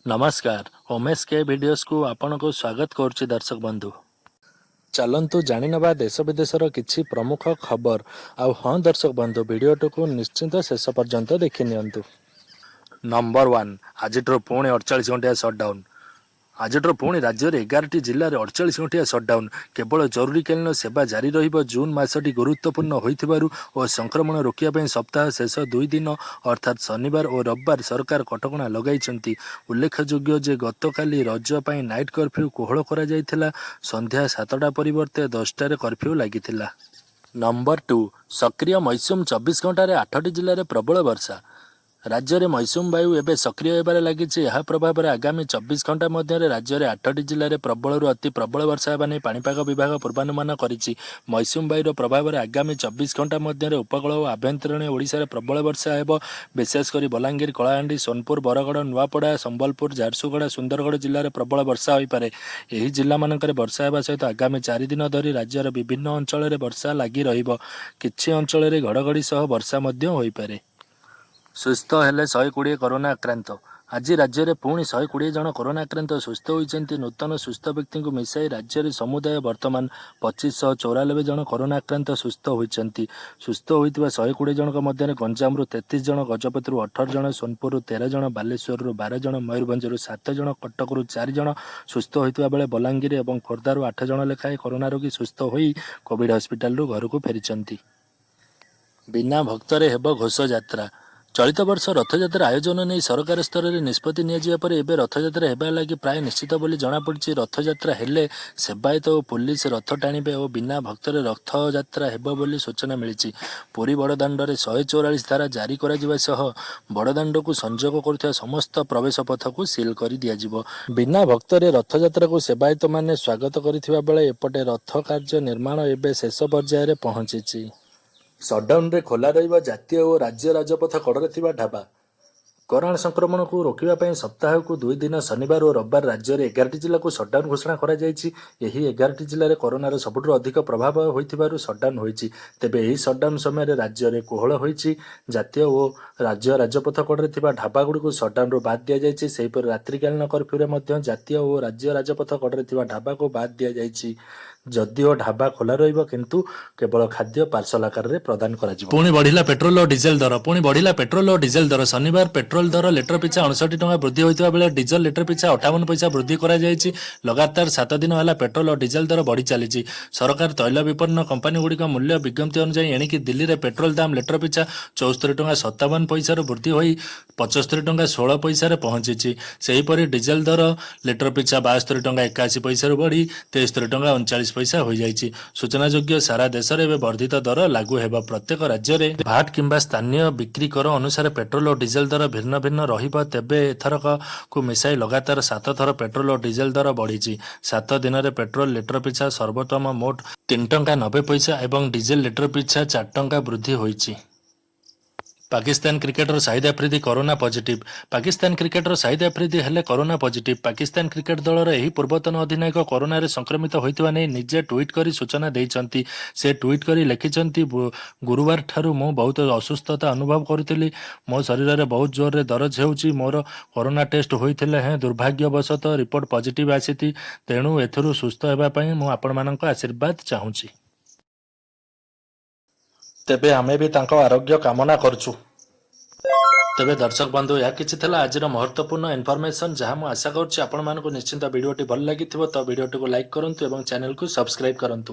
ନମସ୍କାର, ଉମେଶ କେ ଭିଡ଼ିଓସ୍କୁ ଆପଣଙ୍କୁ ସ୍ୱାଗତ କରୁଛି। ଦର୍ଶକ ବନ୍ଧୁ, ଚାଲନ୍ତୁ ଜାଣିନେବା ଦେଶ ବିଦେଶର କିଛି ପ୍ରମୁଖ ଖବର। ଆଉ ହଁ ଦର୍ଶକ ବନ୍ଧୁ, ଭିଡ଼ିଓଟିକୁ ନିଶ୍ଚିତ ଶେଷ ପର୍ଯ୍ୟନ୍ତ ଦେଖିନିଅନ୍ତୁ। ନମ୍ବର 1, ଆଜିଠାରୁ ପୁଣି 48 ଘଣ୍ଟିଆ ସଟ୍ଡାଉନ୍। ଆଜିଠାରୁ ପୁଣି ରାଜ୍ୟରେ 11ଟି ଜିଲ୍ଲାରେ 48 ଘଣ୍ଟିଆ ସଟ୍ଡାଉନ୍। କେବଳ ଜରୁରୀକାଳୀନ ସେବା ଜାରି ରହିବ। ଜୁନ୍ ମାସଟି ଗୁରୁତ୍ୱପୂର୍ଣ୍ଣ ହୋଇଥିବାରୁ ଓ ସଂକ୍ରମଣ ରୋକିବା ପାଇଁ ସପ୍ତାହ ଶେଷ 2 ଦିନ ଅର୍ଥାତ୍ ଶନିବାର ଓ ରବିବାର ସରକାର କଟକଣା ଲଗାଇଛନ୍ତି। ଉଲ୍ଲେଖଯୋଗ୍ୟ ଯେ, ଗତକାଲି ରଜ ପାଇଁ ନାଇଟ୍ କର୍ଫ୍ୟୁ କୋହଳ କରାଯାଇଥିଲା। ସନ୍ଧ୍ୟା 7ଟା ପରିବର୍ତ୍ତେ 10ଟାରେ କର୍ଫ୍ୟୁ ଲାଗିଥିଲା। ନମ୍ବର 2, ସକ୍ରିୟ ମୌସୁମୀ, 24 ଘଣ୍ଟାରେ ଆଠଟି ଜିଲ୍ଲାରେ ପ୍ରବଳ ବର୍ଷା। ରାଜ୍ୟରେ ମୌସୁମୀ ବାୟୁ ଏବେ ସକ୍ରିୟ ହେବାରେ ଲାଗିଛି। ଏହା ପ୍ରଭାବରେ ଆଗାମୀ 24 ଘଣ୍ଟା ମଧ୍ୟରେ ରାଜ୍ୟରେ ଆଠଟି ଜିଲ୍ଲାରେ ପ୍ରବଳରୁ ଅତି ପ୍ରବଳ ବର୍ଷା ହେବା ନେଇ ପାଣିପାଗ ବିଭାଗ ପୂର୍ବାନୁମାନ କରିଛି। ମୌସୁମୀ ବାୟୁର ପ୍ରଭାବରେ ଆଗାମୀ 24 ଘଣ୍ଟା ମଧ୍ୟରେ ଉପକୂଳ ଓ ଆଭ୍ୟନ୍ତରୀଣ ଓଡ଼ିଶାରେ ପ୍ରବଳ ବର୍ଷା ହେବ। ବିଶେଷ କରି ବଲାଙ୍ଗୀର, କଳାହାଣ୍ଡି, ସୋନପୁର, ବରଗଡ଼, ନୂଆପଡ଼ା, ସମ୍ବଲପୁର, ଝାରସୁଗୁଡ଼ା, ସୁନ୍ଦରଗଡ଼ ଜିଲ୍ଲାରେ ପ୍ରବଳ ବର୍ଷା ହୋଇପାରେ। ଏହି ଜିଲ୍ଲାମାନଙ୍କରେ ବର୍ଷା ହେବା ସହିତ ଆଗାମୀ 4 ଦିନ ଧରି ରାଜ୍ୟର ବିଭିନ୍ନ ଅଞ୍ଚଳରେ ବର୍ଷା ଲାଗି ରହିବ। କିଛି ଅଞ୍ଚଳରେ ଘଡ଼ଘଡ଼ି ସହ ବର୍ଷା ମଧ୍ୟ ହୋଇପାରେ। ସୁସ୍ଥ ହେଲେ 120 କରୋନା ଆକ୍ରାନ୍ତ। ଆଜି ରାଜ୍ୟରେ ପୁଣି 120 ଜଣ କରୋନା ଆକ୍ରାନ୍ତ ସୁସ୍ଥ ହୋଇଛନ୍ତି। ନୂତନ ସୁସ୍ଥ ବ୍ୟକ୍ତିଙ୍କୁ ମିଶାଇ ରାଜ୍ୟରେ ସମୁଦାୟ ବର୍ତ୍ତମାନ 2594 ଜଣ କରୋନା ଆକ୍ରାନ୍ତ ସୁସ୍ଥ ହୋଇଛନ୍ତି। ସୁସ୍ଥ ହୋଇଥିବା 120 ଜଣଙ୍କ ମଧ୍ୟରେ ଗଞ୍ଜାମରୁ 33 ଜଣ, ଗଜପତିରୁ 18 ଜଣ, ସୋନପୁରରୁ 13 ଜଣ, ବାଲେଶ୍ୱରରୁ 12 ଜଣ, ମୟୂରଭଞ୍ଜରୁ 7 ଜଣ, କଟକରୁ 4 ଜଣ ସୁସ୍ଥ ହୋଇଥିବା ବେଳେ ବଲାଙ୍ଗୀର ଏବଂ ଖୋର୍ଦ୍ଧାରୁ 8 ଜଣ ଲେଖାଏଁ କରୋନା ରୋଗୀ ସୁସ୍ଥ ହୋଇ କୋଭିଡ୍ ହସ୍ପିଟାଲରୁ ଘରକୁ ଫେରିଛନ୍ତି। ବିନା ଭକ୍ତରେ ହେବ ଘୋଷଯାତ୍ରା। ଚଳିତ ବର୍ଷ ରଥଯାତ୍ରା ଆୟୋଜନ ନେଇ ସରକାର ସ୍ତରରେ ନିଷ୍ପତ୍ତି ନିଆଯିବା ପରେ ଏବେ ରଥଯାତ୍ରା ହେବା ଲାଗି ପ୍ରାୟ ନିଶ୍ଚିତ ବୋଲି ଜଣାପଡ଼ିଛି। ରଥଯାତ୍ରା ହେଲେ ସେବାୟତ ଓ ପୋଲିସ ରଥ ଟାଣିବେ ଓ ବିନା ଭକ୍ତରେ ରଥଯାତ୍ରା ହେବ ବୋଲି ସୂଚନା ମିଳିଛି। ପୁରୀ ବଡ଼ଦାଣ୍ଡରେ 144 ଧାରା ଜାରି କରାଯିବା ସହ ବଡ଼ଦାଣ୍ଡକୁ ସଂଯୋଗ କରୁଥିବା ସମସ୍ତ ପ୍ରବେଶ ପଥକୁ ସିଲ୍ କରି ଦିଆଯିବ। ବିନା ଭକ୍ତରେ ରଥଯାତ୍ରାକୁ ସେବାୟତମାନେ ସ୍ୱାଗତ କରିଥିବା ବେଳେ ଏପଟେ ରଥ କାର୍ଯ୍ୟ ନିର୍ମାଣ ଏବେ ଶେଷ ପର୍ଯ୍ୟାୟରେ ପହଞ୍ଚିଛି। ସଟ୍ଡାଉନରେ ଖୋଲା ରହିବ ଜାତୀୟ ଓ ରାଜ୍ୟ ରାଜପଥ କଡ଼ରେ ଥିବା ଢାବା। କରୋନା ସଂକ୍ରମଣକୁ ରୋକିବା ପାଇଁ ସପ୍ତାହକୁ 2 ଦିନ ଶନିବାର ଓ ରବିବାର ରାଜ୍ୟରେ 11ଟି ଜିଲ୍ଲାକୁ ସଟ୍ଡାଉନ୍ ଘୋଷଣା କରାଯାଇଛି। ଏହି 11ଟି ଜିଲ୍ଲାରେ କରୋନାର ସବୁଠାରୁ ଅଧିକ ପ୍ରଭାବ ହୋଇଥିବାରୁ ସଟ୍ଡାଉନ୍ ହୋଇଛି। ତେବେ ଏହି ସଟ୍ଡାଉନ୍ ସମୟରେ ରାଜ୍ୟରେ କୋହଳ ହୋଇଛି। ଜାତୀୟ ଓ ରାଜ୍ୟ ରାଜପଥ କଡ଼ରେ ଥିବା ଢାବାଗୁଡ଼ିକୁ ସଟ୍ଡାଉନରୁ ବାଦ୍ ଦିଆଯାଇଛି। ସେହିପରି ରାତ୍ରିକାଳୀନ କର୍ଫ୍ୟୁରେ ମଧ୍ୟ ଜାତୀୟ ଓ ରାଜ୍ୟ ରାଜପଥ କଡ଼ରେ ଥିବା ଢାବାକୁ ବାଦ୍ ଦିଆଯାଇଛି। ଯଦିଓ ଢାବା ଖୋଲା ରହିବ, କିନ୍ତୁ କେବଳ ଖାଦ୍ୟ ପାର୍ସଲ ଆକାରରେ ପ୍ରଦାନ କରାଯିବ। ପୁଣି ବଢ଼ିଲା ପେଟ୍ରୋଲ ଓ ଡିଜେଲ ଦର। ପୁଣି ବଢ଼ିଲା ପେଟ୍ରୋଲ ଓ ଡିଜେଲ ଦର। ଶନିବାର ପେଟ୍ରୋଲ ଦର ଲିଟର ପିଛା 59 ଟଙ୍କା ବୃଦ୍ଧି ହୋଇଥିବା ବେଳେ ଡିଜେଲ ଲିଟର ପିଛା 58 ପଇସା ବୃଦ୍ଧି କରାଯାଇଛି। ଲଗାତାର 7 ଦିନ ହେଲା ପେଟ୍ରୋଲ ଓ ଡିଜେଲ ଦର ବଢ଼ି ଚାଲିଛି। ସରକାର ତୈଳ ବିପଣନ କମ୍ପାନୀଗୁଡ଼ିକ ମୂଲ୍ୟ ବିଜ୍ଞପ୍ତି ଅନୁଯାୟୀ ଏଣିକି ଦିଲ୍ଲୀରେ ପେଟ୍ରୋଲ ଦାମ ଲିଟର ପିଛା 74 ଟଙ୍କା 57 ପଇସାରୁ ବୃଦ୍ଧି ହୋଇ 75 ଟଙ୍କା 16 ପଇସାରେ ପହଞ୍ଚିଛି। ସେହିପରି ଡିଜେଲ ଦର ଲିଟର ପିଛା 72 ଟଙ୍କା 81 ପଇସାରୁ ବଢ଼ି 73 ଟଙ୍କା 39 ପଇସା ହୋଇଯାଇଛି। ସୂଚନାଯୋଗ୍ୟ, ସାରା ଦେଶରେ ଏବେ ବର୍ଦ୍ଧିତ ଦର ଲାଗୁ ହେବ। ପ୍ରତ୍ୟେକ ରାଜ୍ୟରେ ଭାଟ୍ କିମ୍ବା ସ୍ଥାନୀୟ ବିକ୍ରି କର ଅନୁସାରେ ପେଟ୍ରୋଲ ଓ ଡିଜେଲ ଦର ଭିନ୍ନ ଭିନ୍ନ ରହିବ। ତେବେ ଏଥରକକୁ ମିଶାଇ ଲଗାତାର ସାତ ଥର ପେଟ୍ରୋଲ ଓ ଡିଜେଲ ଦର ବଢ଼ିଛି। 7 ଦିନରେ ପେଟ୍ରୋଲ ଲିଟର ପିଛା ସର୍ବୋତ୍ତମ ମୋଟ 3 ଟଙ୍କା 90 ପଇସା ଏବଂ ଡିଜେଲ ଲିଟର ପିଛା 4 ଟଙ୍କା ବୃଦ୍ଧି ହୋଇଛି। Pakistan cricketer Shahid Afridi corona positive. Pakistan cricketer Shahid Afridi ହେଲେ କରୋନା ପଜିଟିଭ୍। ପାକିସ୍ତାନ କ୍ରିକେଟ ଦଳର ଏହି ପୂର୍ବତନ ଅଧିନାୟକ କରୋନାରେ ସଂକ୍ରମିତ ହୋଇଥିବା ନେଇ ନିଜେ ଟ୍ୱିଟ୍ କରି ସୂଚନା ଦେଇଛନ୍ତି। ସେ ଟ୍ୱିଟ୍ କରି ଲେଖିଛନ୍ତି, "ଗୁରୁବାରଠାରୁ ମୁଁ ବହୁତ ଅସୁସ୍ଥତା ଅନୁଭବ କରୁଥିଲି। ମୋ ଶରୀରରେ ବହୁତ ଜୋରରେ ଦରଜ ହେଉଛି। ମୋର କରୋନା ଟେଷ୍ଟ ହୋଇଥିଲେ ହେଁ ଦୁର୍ଭାଗ୍ୟବଶତଃ ରିପୋର୍ଟ ପଜିଟିଭ୍ ଆସିଛି। ତେଣୁ ଏଥିରୁ ସୁସ୍ଥ ହେବା ପାଇଁ ମୁଁ ଆପଣମାନଙ୍କ ଆଶୀର୍ବାଦ ଚାହୁଁଛି।" ତେବେ ଆମେ ବି ତାଙ୍କ ଆରୋଗ୍ୟ କାମନା କରୁଛୁ। ତେବେ ଦର୍ଶକ ବନ୍ଧୁ, ଏହା କିଛି ଥିଲା ଆଜିର ମହତ୍ତ୍ୱପୂର୍ଣ୍ଣ ଇନଫର୍ମେସନ୍, ଯାହା ମୁଁ ଆଶା କରୁଛି ଆପଣମାନଙ୍କୁ ନିଶ୍ଚିନ୍ତ ଭିଡ଼ିଓଟି ଭଲ ଲାଗିଥିବ। ତ ଭିଡ଼ିଓଟିକୁ ଲାଇକ୍ କରନ୍ତୁ ଏବଂ ଚ୍ୟାନେଲକୁ ସବସ୍କ୍ରାଇବ୍ କରନ୍ତୁ।